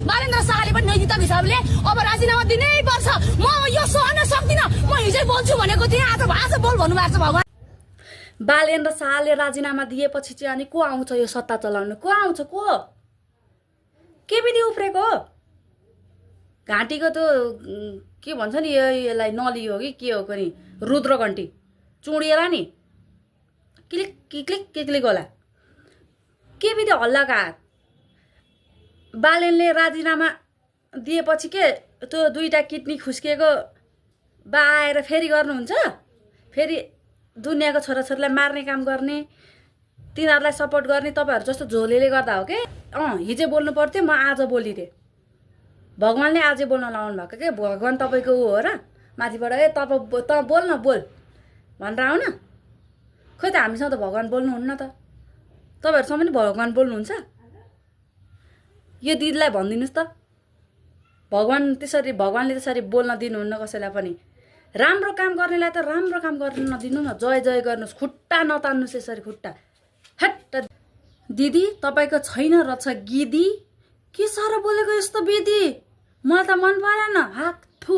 बालेन्द्र शाहले पनि नैतिक हिसाबले अब राजीनामा दिनै पर्छ। म यो सहन सक्दिनँ। म हिजै बोल्छु भनेको थिएँ, आज बोल भन्नुभएको छ भगवान। बालेन्द्र शाहले राजीनामा दिएपछि चाहिँ अनि को आउँछ यो सत्ता चलाउन? को आउँछ? को केपीडी उफ्रेको घाँटीको त के भन्छ नि, यसलाई नली हो कि के हो नि, रुद्रघण्टी चुडिएला नि, क्लिक क्लिक क्लिक होला। केपीडी हल्लाका बालेनले राजीनामा दिएपछि के त्यो दुईटा किडनी खुस्किएको बा आएर फेरि गर्नुहुन्छ? फेरि दुनियाँको छोराछोरीलाई मार्ने काम गर्ने, तिनीहरूलाई सपोर्ट गर्ने तपाईहरु जस्तो झोलेले गर्दा हो के? हिजो बोल्नु पर्थ्यो, म आज बोलिदिएँ। भगवानले आजै बोल्न लाउनु भएको के? भगवान तपाईको हो र माथिबाट त बोल न बोल भनेर आउन? खोइ त हामीसँग त भगवान बोल्नुहुन्न त। तपाईहरुसँग पनि भगवान बोल्नुहुन्छ? यो दिदीलाई भनिदिनुस् त, भगवानले त्यसरी बोल्न दिनुहुन्न कसैलाई पनि। राम्रो काम गर्नेलाई त राम्रो काम गर्न नदिनु न, जय जय गर्नुस्, खुट्टा नतान्नुस् यसरी खुट्टा। हट दिदी, तपाईको छैन रहेछ गिदी। के साह्रो बोलेको यस्तो बिदी, मलाई त मन परेन। हाक थु